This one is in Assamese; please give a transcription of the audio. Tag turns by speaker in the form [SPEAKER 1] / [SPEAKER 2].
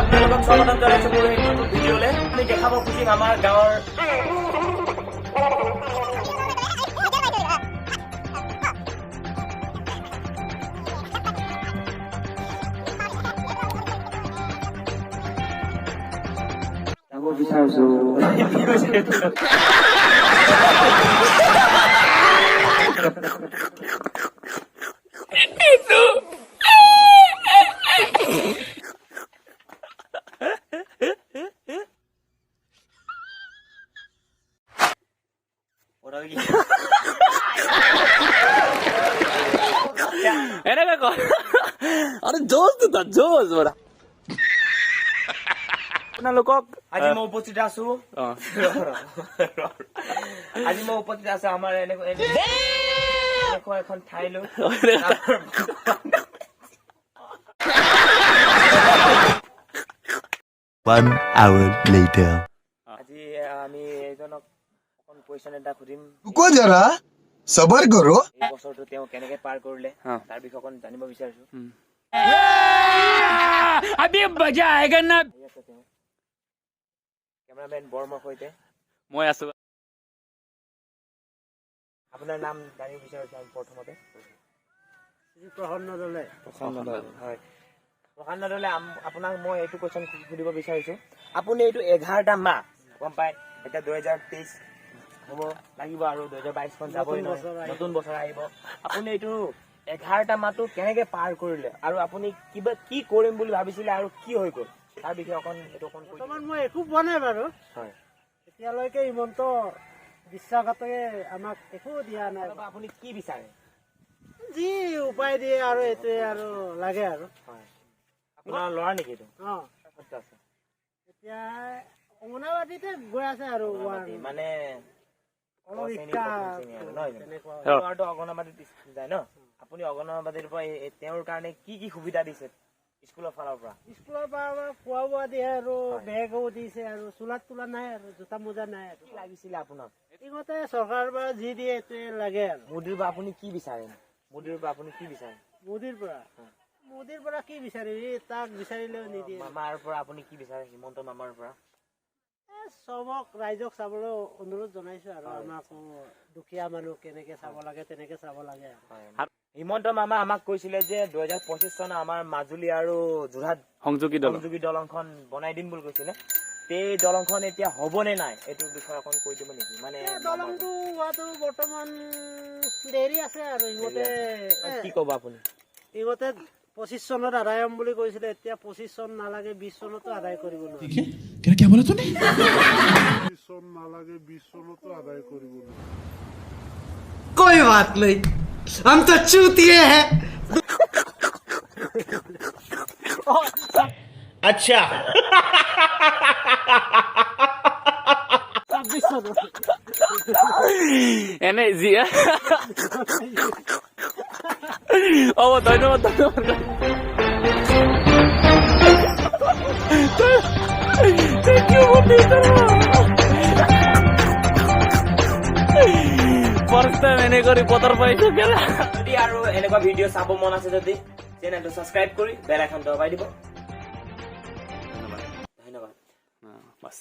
[SPEAKER 1] আপোনালোকক স্বাগতম জনাইছো মোৰ এই নতুন ভিডিঅ'লৈ। আমি দেখাব খুজিম আমাৰ গাঁৱৰ
[SPEAKER 2] যাব বিচাৰিছো।
[SPEAKER 3] এনেকে কয় আৰে, জোচ দুটা জোচ বৰা আপোনালোকক।
[SPEAKER 1] আজি মই উপস্থিত আছো। আজি মই উপস্থিত আছো আমাৰ এনেকুৱা এখন ঠাইলৈ।
[SPEAKER 4] One hour later.
[SPEAKER 1] আজি আমি এজনক অকণ কুৱেশ্যন এটা সুধিম।
[SPEAKER 5] रुको जरा, सबर करो।
[SPEAKER 1] এই বছৰটো তেওঁ কেনেকে পাৰ কৰিলে, তাৰ বিষয়ে অকণ জানিব বিচাৰিছো।
[SPEAKER 3] अभी मजा आएगा ना।
[SPEAKER 1] আহি আছে তেওঁ কেমেৰামেন বৰ্মৰ সৈতে।
[SPEAKER 3] মই আছো।
[SPEAKER 1] আপোনাৰ নাম জানিব বিচাৰিছো আমি প্ৰথমতে।
[SPEAKER 2] প্ৰসন্ন দলে।
[SPEAKER 1] হয়, প্ৰশান্ত দলে, আপোনাক মই এইটো কুৱেশ্যন সুধিব বিচাৰিছো। আপুনি এইটো 11টা মাহ গম পাই, এতিয়া 2023 হ'ব লাগিব আৰু 2022খন যাবই নহয়, নতুন বছৰ আহিব। আপুনি এইটো 11টা মাহটো কেনেকে পাৰ কৰিলে আৰু আপুনি কিবা কি কৰিম বুলি ভাবিছিলে আৰু কি হৈ গ'ল, তাৰ বিষয়ে অকণ এইটো অকণ কৈ দিয়ক।
[SPEAKER 2] বৰ্তমান মই একো পোৱা নাই বাৰু। এতিয়ালৈকে হিমন্ত বিশ্বাসঘাতকে আমাক একো দিয়া নাই।
[SPEAKER 1] তাৰপৰা আপুনি কি বিচাৰে?
[SPEAKER 2] যি উপায় দিয়ে আৰু এইটোৱে আৰু লাগে আৰু।
[SPEAKER 1] হয়, আপোনাৰ ল'ৰা নেকি এইটো?
[SPEAKER 2] অ।
[SPEAKER 1] আছে।
[SPEAKER 2] এতিয়া অংগনাবাদীতে গৈ আছে আৰু।
[SPEAKER 1] মানে
[SPEAKER 2] অলপ
[SPEAKER 1] ক শ্ৰেণী,
[SPEAKER 2] শিক্ষা
[SPEAKER 1] প্ৰথম শ্ৰেণী আৰু নহয় জানো?
[SPEAKER 2] তেনেকুৱা।
[SPEAKER 1] ল'ৰাটো অংগনাবাদীত যায় ন? আপুনি অংগনাবাদীৰ পৰা তেওঁৰ কাৰণে কি কি সুবিধা দিছে স্কুলৰ ফালৰ পৰা?
[SPEAKER 2] স্কুলৰ পৰা আমাৰ খোৱা বোৱা দিয়ে আৰু বেগো দিছে আৰু চোলাত তোলা নাই আৰু জোতা মোজা নাই আৰু।
[SPEAKER 1] কি লাগিছিলে আপোনাক?
[SPEAKER 2] এইমতে চৰকাৰৰ পৰা যি দিয়ে এইটোৱে লাগে আৰু।
[SPEAKER 1] মোদীৰ পৰা আপুনি কি বিচাৰে? মোদীৰ পৰা আপুনি কি বিচাৰে?
[SPEAKER 2] মোদীৰ পৰা কি বিচাৰিবি? তাক বিচাৰিলেও নিদিয়ে।
[SPEAKER 1] মামাৰ পৰা আপুনি কি বিচাৰে, হিমন্ত মামাৰ পৰা?
[SPEAKER 2] চবক ৰাইজক চাবলৈ অনুৰোধ জনাইছো আৰু আমাকো দুখীয়া মানুহ কেনেকে চাব লাগে তেনেকে চাব লাগে আৰু।
[SPEAKER 1] হিমন্ত মামা আমাক কৈছিলে যে 2025 চনত আমাৰ মাজুলী আৰু যোৰহাট
[SPEAKER 3] সংযোগী দলং।
[SPEAKER 1] সংযোগী দলংখন বনাই দিম বুলি কৈছিলে। সেই দলংখন এতিয়া হ'বনে নাই, এইটোৰ বিষয়ে অকণ কৈ দিব নেকি মানে?
[SPEAKER 2] এই দলংটো হোৱাটো বৰ্তমান দেৰি আছে আৰু ইহঁতে
[SPEAKER 1] কি ক'ব আপুনি?
[SPEAKER 2] ইহঁতে 25 চনত আদায় হ'ম বুলি কৈছিলে। এতিয়া 25 চন নালাগে, 20 চনতো আদায় কৰিব নোৱাৰে।
[SPEAKER 6] क्या क्या बोला तूने?
[SPEAKER 7] চন নালাগে, 20 চনতো আদায় কৰিব নোৱাৰে।
[SPEAKER 8] कोई बात नहीं, हम तो चूतिए हैं।
[SPEAKER 1] আচ্ছা।
[SPEAKER 2] 26 চনত।
[SPEAKER 3] এনে যি হ'ব, ধন্যবাদ, ধন্যবাদ। Thank you. First time এনে কৰি পতৰ পাইছো কেলা।
[SPEAKER 1] যদি আৰু এনেকুৱা ভিডিঅ' চাব মন আছে যদি চেনেলটো ছাবস্ক্ৰাইব কৰি বেল আইকন দবাই দিব। ধন্যবাদ, ধন্যবাদ।
[SPEAKER 3] বাছ।